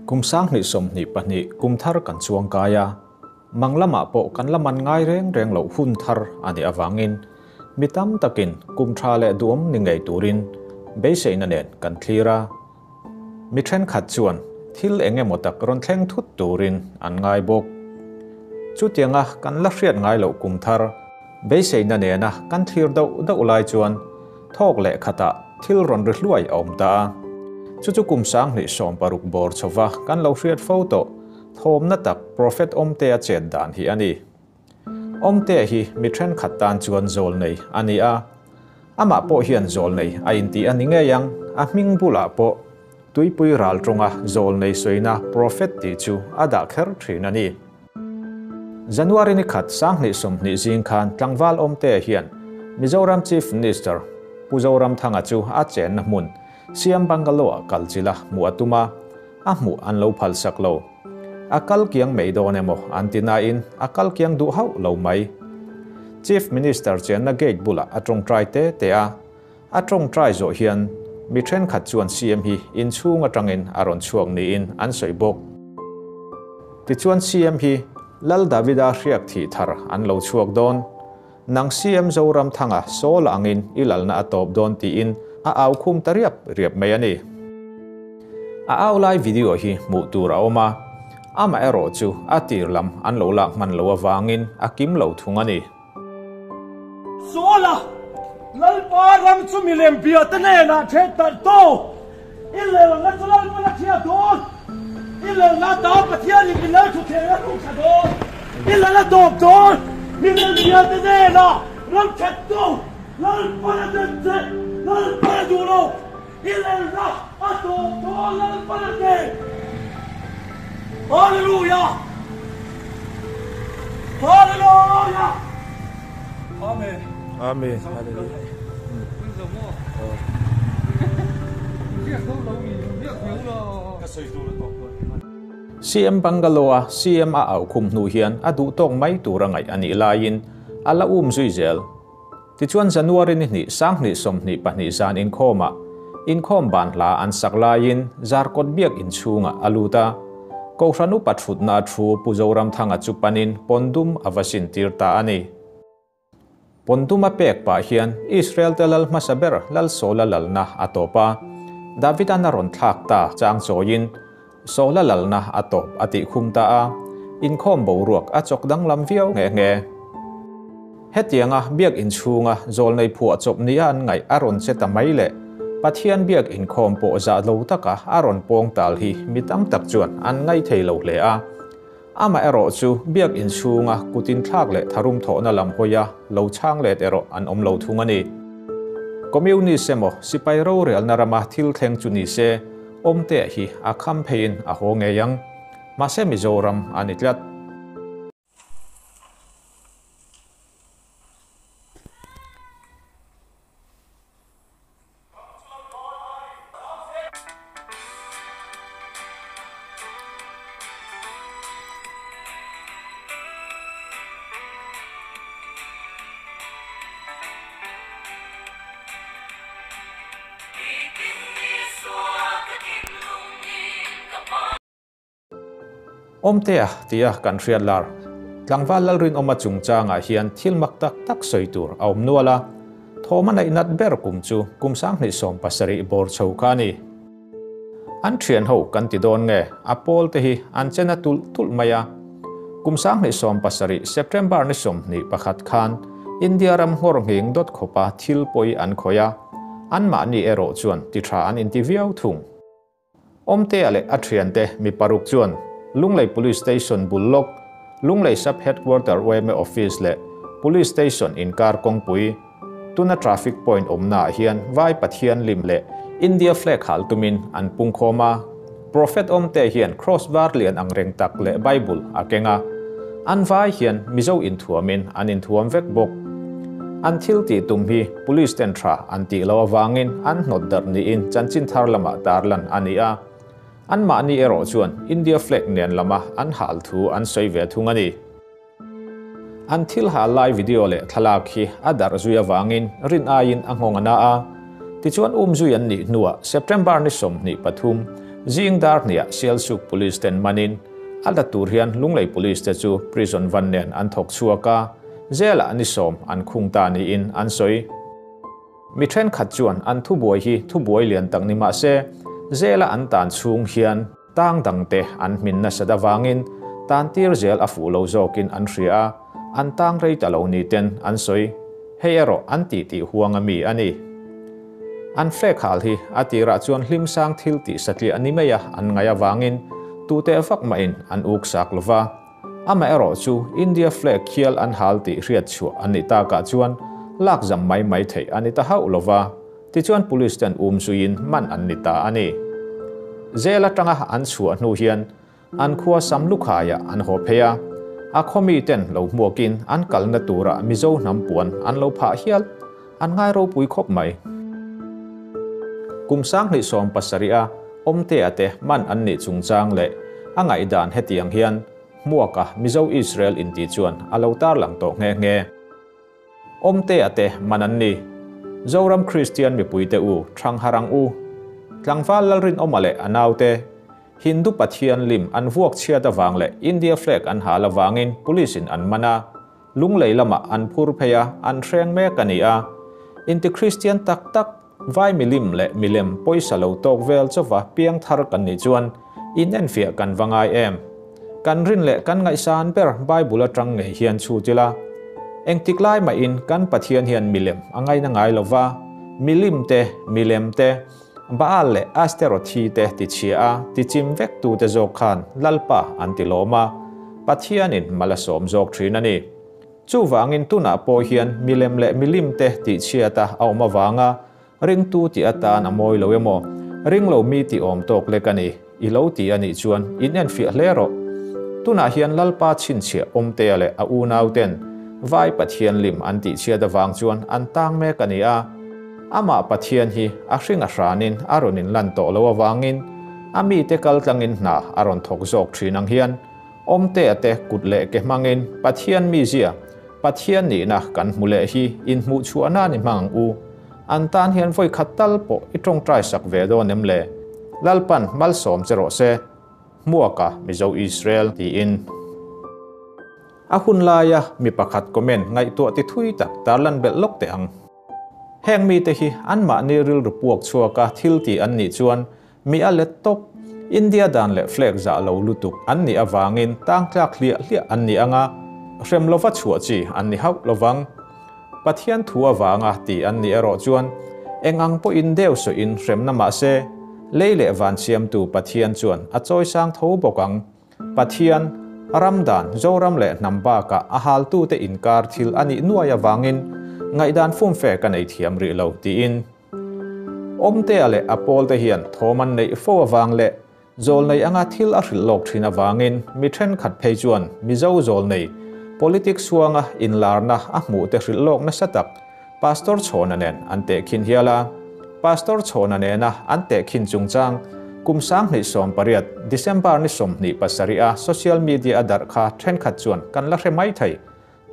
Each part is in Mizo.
Kum 2022 kum thar kan chuang kai a, mang lamah pawh kan la man ngai reng reng loh hun thar a nih avangin mi tam takin kum tha leh duhawm ni ngei turin beiseina nen kan thlir a. Mi thenkhat chuan thil eng emaw tak rawn thleng thut turin an ngai bawk. Chutianga kan la hriat ngai loh kum thar beiseina nena kan thlir dauh dauh lai chuan thawk leh khatah thil rawn ri hluai a awm ta a. Chu chu kum 2016 bawr chhova kan lo hriat fo tawh thawmna tak Prophet Awmtea chet dan hi a ni. Awmtea hi mi thenkhat tan chuan zawl nei a ni a, amah pawh hian zawl nei a intih a ni ngei ang, a hming bulah pawh tuipui ral tawnga zawl nei sawina Prophet tih chu a dah kher thin a ni. January ni khat 2020 zing khan tlangval Awmtea hian Mizoram Chief Minister Pu Zoramthanga chu a chenna hmun CM Bungalow ah kal chila hmuh a tum a, a hmuh an lo phalsak lo. A kal kiang mai dawn emaw an ti nain a kal kiang duh hauh lo mai. Chief Minister chenna gate bulah a tawngtai te te a, a tawngtai zawh hian mi thenkhat chuan CM hi inchhung atangin a rawn chhuak niin an sawi bawk. Tichuan CM hi Lal Davida hriak thih thar an lo chhuak dawn. Nang CM Zoramthanga Sawl angin i lalna a tawp dawn tiin a au khum ta riap riap mai a ni. A au lai video hi hmuh tur a awm a, amaherawh chu a tir lam an lo lak hman lo avangin a kim lo thung a ni. Sawla, Lalpa ram chu milem bia te hnenah then tarh to, i lalna chu Lalpan a thiah dawn, i lalna ta Pathianin mi lal thuthleng a hruk thla dawn, i lal a tawp dawn, milem bia te hnenah ram that to, Lalpan a den che, Lalpan a duh lo. I lalna a tawp dawn Lalpan a ti. Hallelujah! Hallelujah! Amen. Amen. Hallelujah. CM Bungalow a CM a auh khum hnu hian a duh tawk mai tur a ngaih a nih laiin a la um zui zel. Tichuan January ni hnih 2022 zan inkhawmah inkhawm ban hla an sak laiin Zarkawt biak inchhungah a lut a, Kohhran upa thutna a thu Pu Zoramthanga chu panin pawndum a va sintir ta a ni. Pawndum a pek pah hian Israel te lal hmasa ber Lalsawla lalna a tawp a, Davidan a rawn thlak ta chang chawiin Sawla lalna a tawp a tih khum ta a, inkhawm boruak a chawk danglam viau nghe nghe. Hetianga biak inchhunga zawlnei phuah chawp nia an ngaih a rawn che ta mai leh Pathian biak inkhawm pawh zah lo taka a rawn pawng tal hi mi tam tak chuan an ngaih thei lo hle a. Amaherawh chu biak inchhunga kutin thlak leh tharum thawhna lam hawia lo chhang let erawh an awm lo thung a ni. Communist emaw sipai rorelna rama thil thleng chu ni se, Awmtea hi a kham pheiin a haw ngei ang. Mahse Mizoram a ni tlat. Awmtea tia kan hriat lar tlangval Lalrinawma chungchangah hian thil mak tak tak sawi tur a awm nual a, thawm a neih nat ber kum chu kum 2017 bawr chho kha a ni. An thian ho kan ti dawn nge a pawl te hi an chena tulh tulh mai a. Kum 2017 September ni 21 khan India ram nghawr nghing dawt khawpa thil pawi an khawih a, anmahni erawh chuan ti tha an inti viau thung. Awmtea leh a thiante mi paruk chuan Lunglei Police Station bul lawk, Lunglei Sub Headquarter YMA Office leh Police Station inkar kawngpui, tuna traffic point awmnaah hian Vai Pathian lim leh India flag hal tumin an pungkhawm a. Prophet Awmtea hian cross var lian ang reng tak leh Bible a keng a, an vai hian Mizo inthuamin an inthuam vek bawk. An thil tih tum hi Police ten tha an tih loh avangin an hnawt darh niin chanchin thar lamah tarlan a ni a. Anmahni erawh chuan India flag nen lama an hal thu an sawi ve thung a ni. An thil hal lai video leh thlalak hi a darh zui avangin rin aiin a nghawng a na a. Tichuan um zui an nih hnuah September ni 23, Zing dar hniah Sialsuk Police ten manin a la tur hian Lunglei Police te chu prison van nen an thawk chhuak a, zelah ni sawm an khung ta niin an sawi. Mi thenkhat chuan an thubuai hi thubuai lian tak ni mah se, zela an tan chhung hian tang dangte an hmin nasat avangin tan tir zel a fuh lo zawkin an hria a, an tang rei ta lo ni ten an sawi. Hei erawh an tih tih huang a mi a ni. An flag hal hi a tirah chuan hlimsang thil tih satliah ni mai a an ngaih avangin tute vak mahin an uk sak lova. Amaherawh chu India flag khial an hal tih hriat chhuah an nih takah chuan lak zam mai mai theih a ni ta hauh lova, tichuan police ten um zuiin man an ni ta a ni. Zel atanga an chhuah hnu hian An khua sam lukhaiah an haw phei a, a khaw miten lo hmuakin an kalna turah Mizo hnam puan an lo phah hial, an ngai ropui khawp mai. Kum 2017 a Awmtea te man an nih chungchang leh a ngaihdan hetiang hian Hmuaka Mizo Israel inti chuan a lo tarlang tawh nghe nghe. Awmtea te man an ni. Zoram Kristian mipuite u, Thangharang u, Tlangval Lalrinawma leh a naute, Hindu Pathian lim an vuak chhiat avang leh India flag an hal avangin police in an man a, Lunglei lamah an phur phei a, an hreng mek a ni a. Inti Kristian tak tak, vai milim leh milem pawisa lo tawk vel chauva piang thar kan nih chuan in enfiah kan va ngai em? Kan rin leh kan ngaihsan ber Bible atang ngei hian chhut ila. Engtik lai mahin kan Pathian hian milem a ngaina ngai lova, milim te, milem te, Baal leh Asterothi te tichhia a, tichim vek tute zawk khan Lalpa an ti lawm a, Pathianin mal a sawm zawk thin a ni. Chuvangin tunah pawh hian milem leh milim te tihchhiat a a awm avanga ringtu tih atan a mawi lo emaw, ring lo mi tih awm tawk lek a ni, i lo ti a nih chuan in enfiah hle rawh. Tunah hian Lalpa chhinchhiah Awmtea leh a unauten Vai Pathian lim an tihchhiat avang chuan an tang mek a ni a. Amah Pathian hi a hring a hranin a rawn inlan tawh lo avangin a mite kaltlangin hna a rawn thawk zawk thin ang hian Awmtea te kut leh ke hmangin Pathian mizia, Pathian nihna kan hmu leh hi inhmuhchhuahna ni hmang ang u. An tan hian vawi khat tal pawh i tawngtai sak ve dawn em le? Lalpan malsawm che rawh se, Hmuaka Mizo Israel tiin. A hun laia mi pakhat comment ngaihtuah ti thui tak tarlan belh lawk teh ang. Heng mite hi anmahni rilru puak chhuaka thil tih an nih chuan Mi a let tawp. India dan leh flag zah lo lutuk an nih avangin tang tlak hliah hliah an ni anga, hrem lova chhuah chi an ni hauh lovang. Pathian thu avanga ti an nih erawh chuan eng ang pawhin deu sawiin hremna mahse, lei leh van siamtu Pathian chuan a chawisang tho bawk ang. Pathian, ram dan, Zoram leh hnam bakah a haltute inkar thil a nih nuai avangin ngaihdan fumfe ka nei thiam rih lo tiin. Awmtea leh a pawlte hian thawm an neih fo avang leh zawlnei anga thil a hrilh lawk thin avangin mi thenkhat phei chuan Mizo zawlnei politics huanga inlarna a hmuhte hrilh lawk nasa tak Pastor Chhawna nen an tehkhin hial a. Pastor Chhawna nena an tehkhin chungchang kum 2018 December ni 27 a social media a darh kha thenkhat chuan kan la hre mai thei.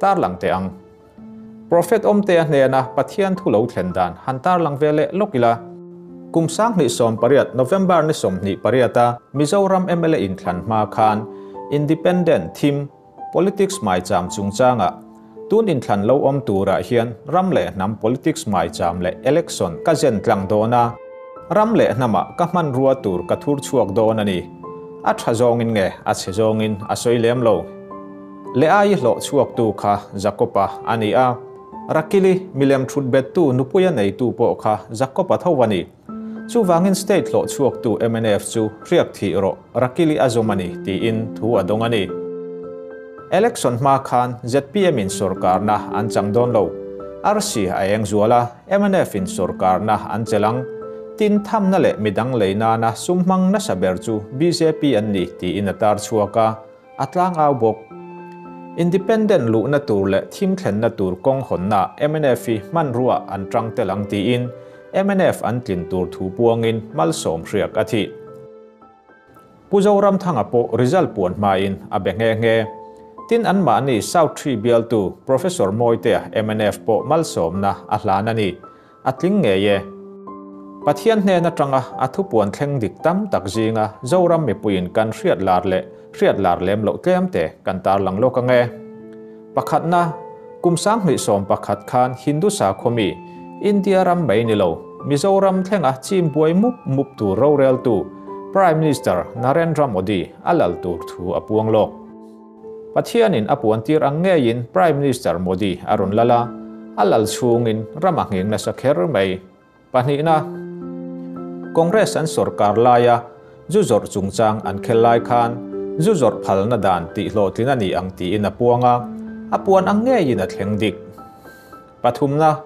Tarlang teh ang. Prophet Awmtea hnena Pathian thu lo thlen dan han tarlang ve leh lawk ila. Kum 2018 November ni 28 a Mizoram mla inthlan hma khan Independent thim Politics maicham chungchangah tun inthlan lo awm turah hian ram leh hnam politics maicham leh election ka zen tlang dawn a, ram leh hnamah ka hmanrua tur ka thur chhuak dawn a ni. A tha zawngin nge a chhe zawngin a sawi lem lo. Leai hlawh chhuaktu kha Jakob-a a ni a, Rakili milem thut bettu nupuia neitu pawh kha Jakob-a tho a ni. Chuvangin state hlawh chhuaktu mnf chu hriak thih rawh, Rakili a zawm a ni tiin thu a dawng a ni. Election hma khan zpm in sawrkarna an chang dawn lo. Arsi a eng zual a, mnf in sawrkarna an chelh ang. Tin, thamna leh midang lei nana sum hmang nasa ber chu bjp an ni tiin a tar chhuak a. A tlangau bawk. Independent luhna tur leh thim thlenna tur kawng hawnna mnf hi hmanrua an tang tel ang tiin mnf an tlin tur thu puangin malsawm hriak a thih. Pu Zoramthanga pawh result puan hmain a be nghe nghe. Tin anmahni South Tree bialtu Professor Mawitea mnf pawh malsawmna a hlan a ni. A tling ngei e. Pathian hnen atanga a thupuan thleng dik tam tak zinga Zoram mipuiin kan hriat lar leh hriat lar lem loh tlem te kan tarlang lawk ang e. Pakhatna, kum 2011 khan Hindu sakhaw mi, India ram mai ni lo, Mizoram thlenga chim buai mup mup tur roreltu Prime Minister Narendra Modi a lal tur thu a puang lawk. Pathianin a puan tir ang ngeiin Prime Minister Modi a rawn lal a, a lal chhungin ram a ngheng nasa kher mai. Pahnihna, Congress an sorkar laia zu zawrh chungchang an khel lai khan zu zawrh phalna dan tihhlawhtlin a ni ang tiin a puang a, a puan ang ngeiin a thleng dik. Pathumna,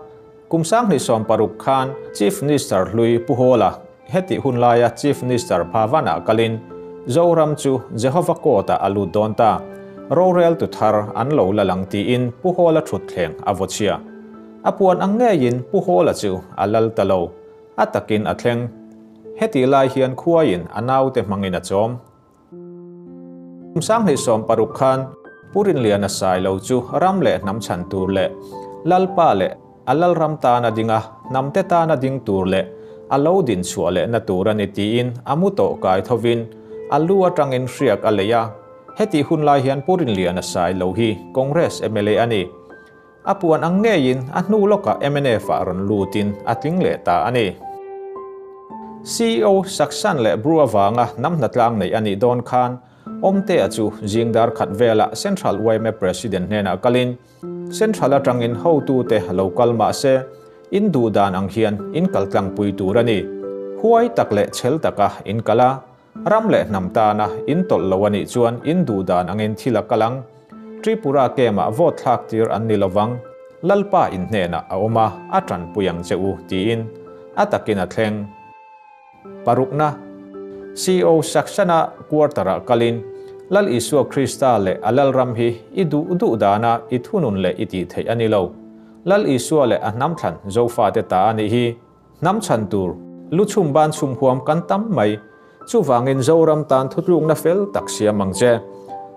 kum 2016 khan Chief Minister hlui Pu Hawla hetih hun laia Chief Minister Bhavan-ah kalin Zoram chu Jehova Court-ah a lut dawn ta, rorel tu thar an lo la lang tiin Pu Hawla thutthleng a vaw chhia. A puan ang ngeiin Pu Hawla chu a lal ta lo, a takin a thleng. Hetih lai hian khuaiin a naute hmangin a chawm. Kum 2016 khan Pu Rinliana Sailo chu ram leh hnam chhan tur leh Lalpa leh a lalram tana dinga hnamte tana ding tur leh a lo din chhuah lehna tur a ni tiin a mu tawh kai thovin a lu atangin hriak a lei a. Hetih hun lai hian Pu Rinliana Sailo hi Congress mla a ni. A puan ang ngeiin a hnu lawkah mnf ah rawn lutin a tling leh ta a ni. Ceo Saksan leh Bru avanga hnam hnatlang neih a nih dawn khan Awmtea chu zing dar khat velah Central yma President hnenah kalin Central atangin hotute lo kal mah se in duh dan ang hian in kal tlangpui tur a ni. Huai tak leh chhel taka in kal a, Ram leh hnam tana in tawlh lo a nih chuan in duh dan angin thil a kal ang. Tripura camp-ah vote thlak tir an ni lovang. Lalpa in hnenah a awm a, a tanpui ang che u, tiin a takin a thleng. Parukna, CEO Saxena quarter-ah kalin Lal Isua Krista leh a Lalram hi i duh duh dana i thunun leh i tih theih a ni lo. Lal Isua leh a hnamthlan Zofate ta a nih hi. Hnam chhan tur, lu chhum ban chhum huam kan tam mai. Chuvangin Zoram tan thutlukna fel tak siam ang che.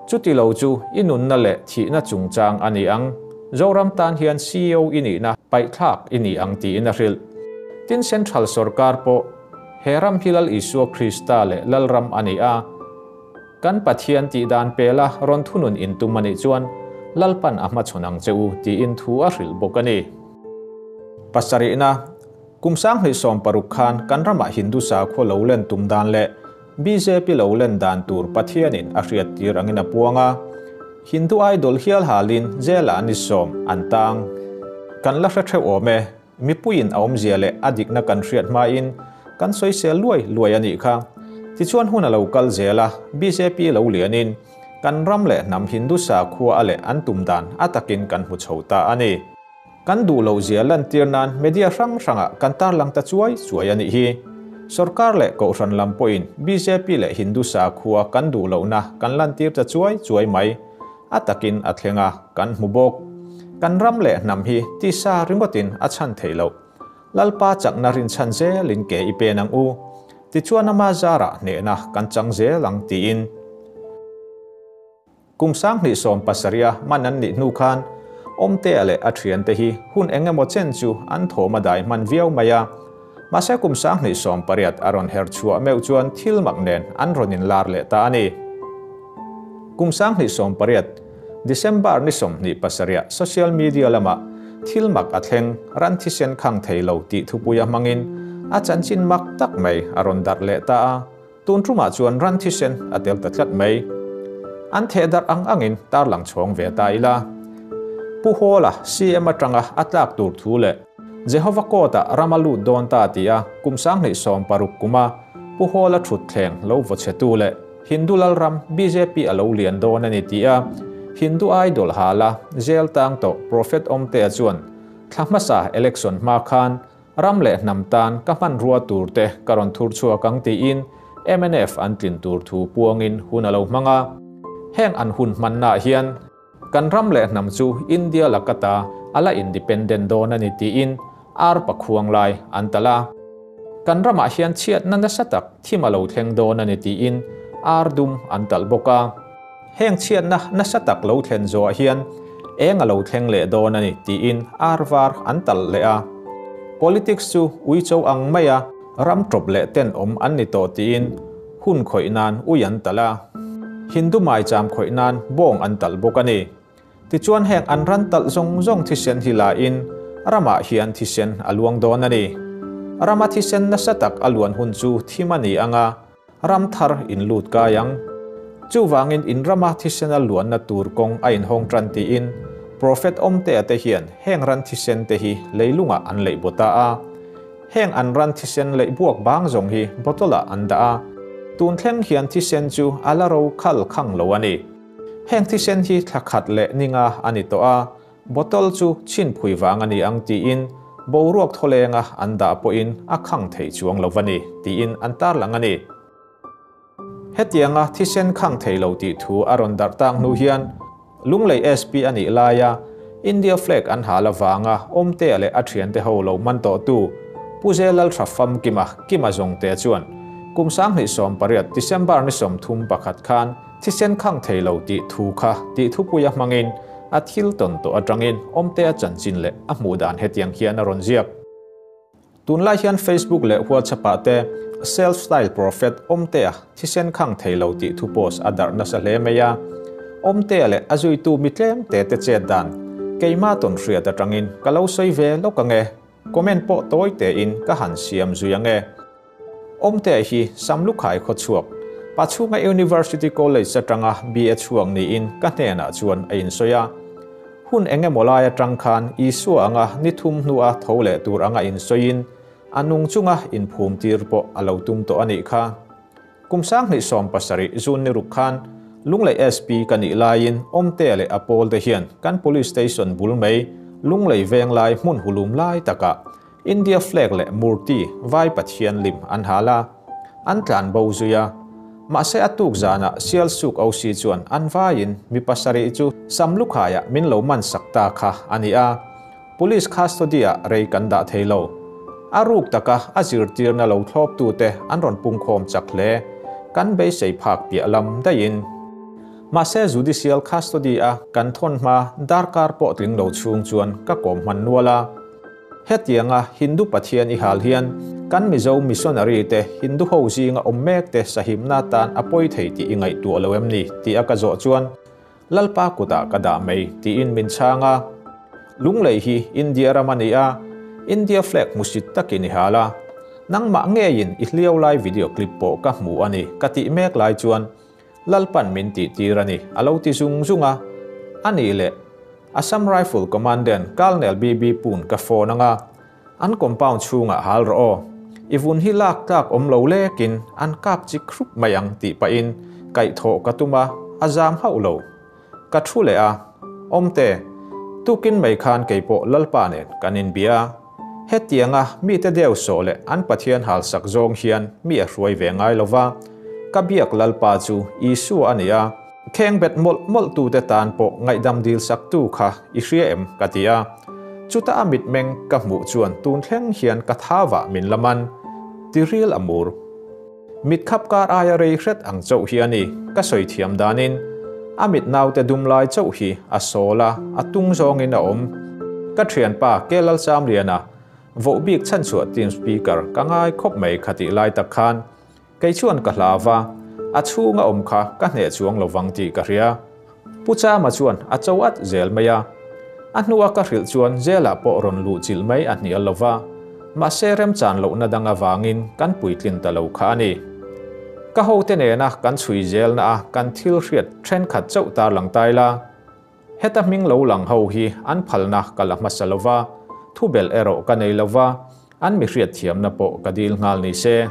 Chuti lo chu i nunna leh thihna chungchang a ni ang. Zoram tan hian ceo i nihna paihthlak i ni ang tiin a hrilh. Tin Central sorkar pawh he ram hi Lal Isua Krista leh Lalram a ni a. Kan Pathian tih dan pela rawn thunun intum a nih chuan Lalpan a hmachhawn ang che u tiin thu a hrilh bawk a ni. Pasarihna, kum 2016 khan kan ramah Hindu sakhua lo len tum dan leh bjp lo len dan tur Pathianin a hriat tir angin a puang a. Hindu idol hial halin jail-ah ni sawm an tang. Kan la hre theuh awm e, mipuiin a awmzia leh a dikna kan hriat hmain kan sawisel luai luai a nih kha. Tichuan hun a lo kal zel a, bjp lo lianin kan ram leh hnam Hindu sakhua a leh an tum dan a takin kan hmu chho ta a ni. Kan duh loh zia lantir nan media hrang hrangah kan tarlang ta chuai chuai a nih hi. Sorkar leh Kohhran lam pawhin bjp leh Hindu sakhua kan duh lohna kan lantir ta chuai chuai mai. A takin a thleng a, kan hmu bawk. Kan ram leh hnam hi tisa ringawtin a chhan theih loh. Lalpa chakna rinchhan zelin ke i pen ang u. Tichuan ama zarah hnehna kan chang zel ang tiin. Kum 2017 a man an nih hnu khan Awmtea leh a thiante hi hun eng emaw chen chu an thawm a dai hman viau mai a. Mahse kum 2018 a rawn her chhuah meuh chuan thil mak nen an rawn inlar leh ta a ni. Kum 2018 December ni 27 social media lamah thil mak a thleng ran thisen khang thei lo tih thupui a hmangin a chanchin mak tak mai a rawn darh leh ta a. Tun tumah chuan ran thisen a tel ta tlat mai. An theh darh ang angin tarlang chhawng ve ta ila. Pu Hawla CM atanga a tlak tur thu leh Jehova Court-ah ram a lut dawn ta ti a kum 2016 kuma Pu Hawla thutthleng lo vaw chhetu leh Hindu Lalram bjp a lo lian dawn a ni ti a Hindu Idol hala jail tang tawh Prophet Awmtea chuan thla hmasa election hma khan Ram leh hnam tan ka hmanrua tur te ka rawn thur chhuak ang tiin mnf an tlin tur thu puangin hun a lo hmang a. Heng an hun hmannaah hian kan ram leh hnam chu India laka ta a la independent dawn a ni tiin ar pakhuang lai an talh a. Kan ramah hian chhiatna nasa tak thim a lo thleng dawn a ni tiin ar dum an talh bawk a. Heng chhiatna nasa tak lo thlen zawhah hian eng a lo thleng leh dawn a ni tiin ar var an talh leh a. Politics chu uicho ang maia Ram ṭawp leh tenawm an ni tawh tiin hun khawih nan ui an talh a. Hindu maicham khawih nan bawng an talh bawk a ni. Tichuan heng an ran talh zawng zawng thisen hi la in ramah hian thisen a luang dawn a ni. Rama thisen nasa tak a luan hun chu thim a ni ang a, ram thar in lut kai ang. Chuvangin in rama thisen a luanna tur kawng a inhawng tan tiin Prophet Awmtea te hian heng ran thisen te hi leilungah an leih baw ta a. Heng an ran thisen leih buak bang zawng hi bottle ah an dah a, tun thleng hian thisen chu a la ro khal khang lo a ni. Heng thisen hi thla khat leh ninga a ni tawh a, bottle chu chhinphui vang a ni ang tiin boruak thawlenga an dah pawhin a khang thei chuang lo va ni tiin an tarlang a ni. Hetianga thisen khang thei lo tih thu a rawn darh tak hnu hian Lunglei SP a nih laia India flag an hal avanga Awmtea leh a thiante ho lo man tawhtu Pu Zelalthra Famkima Kima Zawngte chuan kum 2018 December ni 31 khan thisen khang thei lo tih thu kha tih thupuia hmangin a thil tawn tawh atangin Awmtea chanchin leh a hmuh dan hetiang hian a rawn ziak. Tunlai hian Facebook leh WhatsApp ah te Self Style Prophet Awmtea thisen khang thei lo tih thu post a darh nasa hle mai a. Awmtea leh a zuitu mi tlem te te chet dan keima tawn hriat atangin ka lo sawi ve lawk ange, comment pawh tawi tein ka han siam zui ange. Awmtea hi Samlukhai khawchhuak, Pachhunga University College atanga BA chhuak niin ka hnenah chuan a insawi a. Hun eng emaw lai atang khan Isua anga ni thum hnua tho leh tur anga insawiin a nung chunga inphum tir pawh a lo tum tawh a nih kha. Kum 2017 June ni ruk khan Lunglei SP ka nih laiin Awmtea leh a pawlte hian kan Police Station bul mai Lunglei Venglai hmun hulum lai takah India flag leh murti vai Pathian lim an hal a, an tlan bo zui a. Mahse a tuk zanah Sialsuk OC chuan an vaiin mi pasarih chu Samlukhaiah min lo man sak ta kha a ni a. Police custody-ah rei kan dah thei lo. A ruk taka a zirtirna lo thlawptute an rawn pungkhawm chak hle. Kan beisei phak piah lam daihin. Mahse judicial custody-a kan thawn hma darkar pawh tling lo chhung chuan ka kawm hman nual a. Hetianga Hindu Pathian i hal hian kan Mizo missionary te Hindu ho zinga awm mek te sahimna tan a pawi thei tih i ngaihtuah lo em ni tih a ka zawh chuan Lalpa kutah ka dah mai tiin min chhang a. Lunglei hi India ram a ni a, India flag hmusit takin i hal a. Nangmah ngeiin i hliau lai video clip pawh ka hmu a ni ka tih mek lai chuan Lalpan min tih tir a ni, a lo ti zung zung a. A nih leh, Assam Rifle Commandant Colonel BB Pun ka phone anga, an compound chhungah hal rawh aw. I vun hi lak tlak awm lo lekin an kap chik hrup mai ang tih pahin kaihthawh ka tum a, a zam hauh lo. Ka thu leh a, Awmte, tukin mai khan keipawh Lalpa nen kan inbia a. Hetianga mite deu sawh leh an Pathian halsak zawng hian mi a hruai ve ngai lo va, ka biak Lalpa chu Isua a ni a, kheng bet mawlh mawlhtute tan pawh ngaihdam dilsaktu kha i hria em? ka ti a. Chuta a mitmeng ka hmuh chuan tun thleng hian ka thavah min la man, ti ril a mur. Mit khap kar aia rei hret ang chauh hi a ni, ka sawi thiam danin. A mit naute dum lai chauh hi a sawl a, a tung zawngin a awm. Ka thianpa Kelalchamliana voh bik chhanchhuah team speaker ka ngai khawp mai kha tih lai tak khan kei chuan ka hlau va, a chhunga awm kha ka hneh chuang lo vang tih ka hria. Pu Chama chuan a cho at zel mai a. A hnua ka hrilh chuan Zela pawh rawn luh chilh mai a hnial lo va, mahse remchan lohna dang avangin kan puitlin ta lo kha a ni. Ka hote nena kan chhui zelna a kan thil hriat thenkhat chauh tarlang tai la. Heta hming lo lang ho hi an phalna ka la hmasa lo va, thubelh erawh ka nei lo va, an mi hriatthiamna pawh ka dil nghal ni se.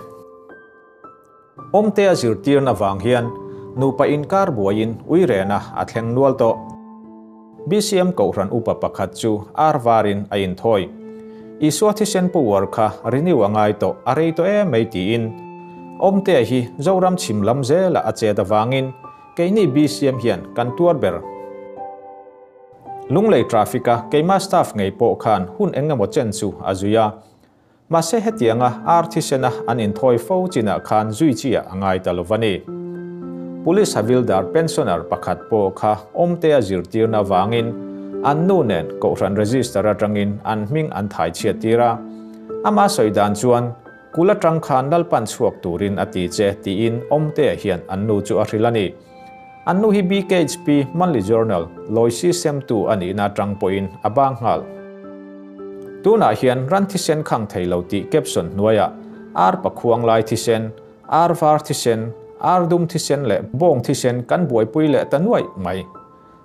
Awmtea zirtirna vang hian nupa inkar buaiin uirena a thleng nual tawh. BCM Kohhran upa pakhat chu ar varin a inthawi. Isua thisen power kha renew a ngai tawh, a rei tawh em mai tiin Awmtea hi Zoram chhim lam zela a chet avangin keini BCM hian kan tuar ber. Lunglei traffic-a keima staff ngei pawh khan hun eng emaw chen chu a zui a. Mahse hetianga ar thisena an inthawi fo chinah khan zui chiah a ngai ta lo va ni. Police havildar pensioner pakhat pawh kha awmtea zirtirna vangin an nu nen kohhran register atangin an hming an thai chhiat tir a. Ama sawi dan chuan. Kul atang khan Lalpan chhuak turin a ti che tiin Awmtea hian an nu chu a hrilh a ni. An nu hi BKHP Monthly Journal Loisi semtu a nihna atang pawhin a bang nghal. Tunah hian ran thisen khang thei lo tih caption hnuaiah ar pakhuang lai thisen, ar var thisen, ar dum thisen leh bawng thisen kan buaipui leh ta nuaih mai.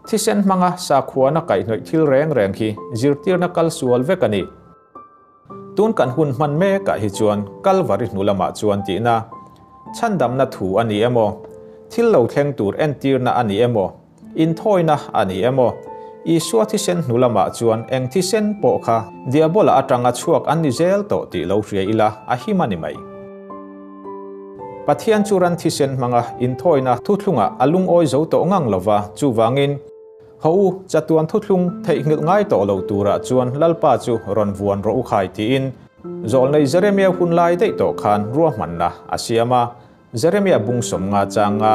Thisen hmanga sakhuana kaihhnawih thil reng reng hi zirtirna kal sual vek a ni. Tun kan hun hman mekah hi chuan Kalvari hnu lamah chuan tihna, chhandamna thu a ni emaw, thil lo thleng tur entirna a ni emaw, inthawina a ni emaw, Isua thisen hnu lamah chuan eng thisen pawh kha Diabola atanga chhuak an ni zel tawh tih lo hria ila a him a ni mai. Pathian chu ran thisen hmanga inthawina thuthlungah a lungawi zo tawh ngang lova, chuvangin, Ho u, chatuan thuthlung theihnghilh ngai tawh lo turah chuan Lalpa chu rawn vuan rawh u khai tiin Zawlnei Jeremia hun lai daih tawh khan ruahmanna a siam a, Jeremia bung sawmnga changa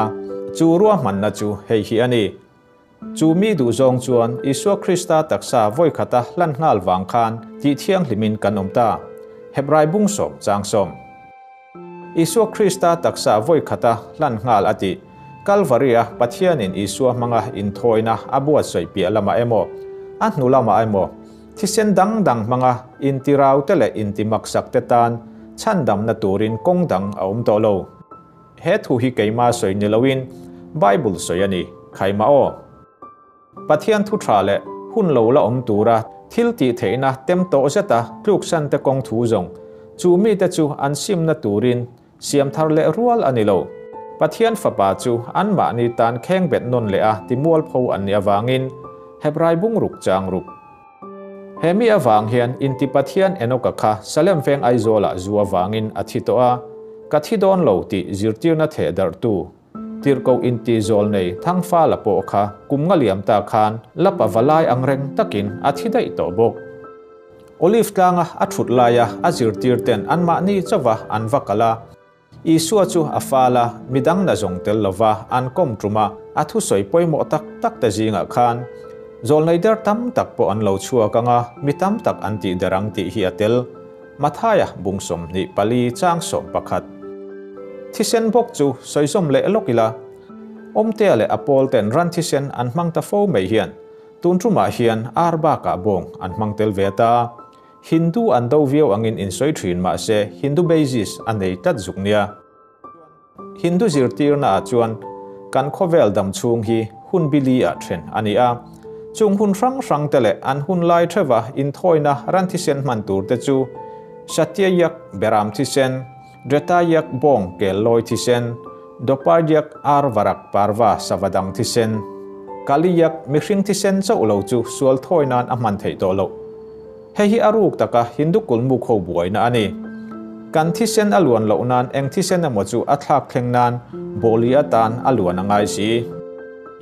chu ruahmanna chu hei hi a ni. Chu mi duhzawng chuan Isua Krista taksa vawikhata hlan nghal vang khan tih thianghlimin kan awm ta. Hebrai bung sawm chang sawm. Isua Krista taksa vawikhata hlan nghal a tih. Kalvaria Pathianin Isua hmanga inthawina a buatsaih piah lamah emaw, a hnu lamah emaw, thisen dang dang hmanga intiraute leh intimaksakte tan chhandamna turin kawng dang a awm tawh lo. He thu hi keima sawi ni loin Bible sawi a ni, khaima aw. Pathian thu tha leh hun lo la awm tura thil tih theihna tem tawh zeta tluksan te kawng thu zawng, chu mite chu an simna turin siam thar leh rual a ni lo. Pathian Fapa chu anmahni tan khengbet nawn leh a timualpho an nih avangin Hebrai bungruk chang ruk. He mi avang hian inti Pathian Enoka kha Salem veng Aizawlah zu avangin a thi tawh a, ka thi dawn lo tih zirtirna theh darhtu Tirhkoh inti zawl nei Thangfala pawh kha kum nga liam ta khan lapa va lai ang reng takin a thi daih tawh bawk. Olive tlanga a thut laia a zirtir ten anmahni chauva an va kal a, Isua chu a fal a, midang na zawng tel lova an kawm tum a, a thusawi pawimawh tak tak te zingah khan zawlnei der tam tak pawh an lo chhuak ang a, mi tam tak an tih der ang tih hi a tel. Mathaia bung 24 chang 11. Thisen bawk chu sawizawm leh lawk ila, Awmtea leh a pawl ten ran thisen an hmang ta fo mai hian tun tumah hian ar bakah bawng an hmang tel ve ta. Hindu an do viau angin insawi thin mahse Hindu basis a nei tlat zuk nia. Hindu zirtirna ah chuan kan khawvel dam chhung hi hun bili ah then a ni a. Chung hun hrang hrang te leh an hun lai theuha inthawina ran thisen hman tur te chu Satyayak beram thisen, Dretayak bawng kel lawi thisen, Doparyak ar varak parva sava dang thisen, Kaliyak mihring thisen chauh lo chu sual thawi nan a hman theih tawh loh. Hei hi a ruk taka Hindu kulmuk ho buaina a ni. Kan thisen a luan loh nan eng thisen emaw chu a thlak thleng nan bawli atan a luan a ngai si.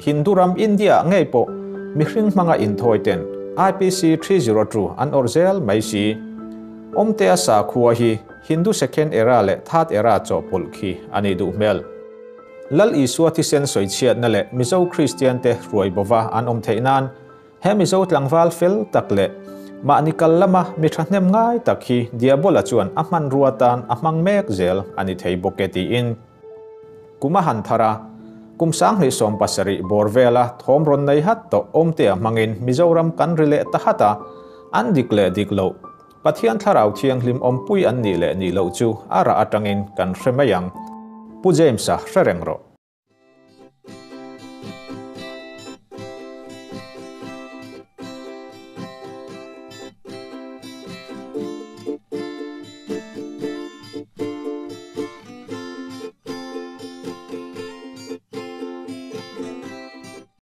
Hindu ram India ah ngei pawh mihring hmanga inthawi ten IPC 302 an awrh zel mai si. Awmtea sakhua hi Hindu second era leh third era chawhpawlh khi a nih duh hmel. Lal Isua thisen sawichhiatna leh Mizo Kristian te hruai bova an awm theih nan He Mizo tlangval fel tak leh mahni kal lama mi thahnem ngai tak hi Diabola chuan a hmanrua tan a hmang mek zel a ni thei bawk e tiin kum a han thar a, kum 2070 bawr vela thawm rawn nei hat tawh awmtea hmangin Mizoram kan ri leh ta hat a, an dik leh dik loh, Pathian Thlarau Thianghlim awmpui an nih leh nih loh chu a rah atangin kan hre mai ang. Pu James-a hre reng rawh.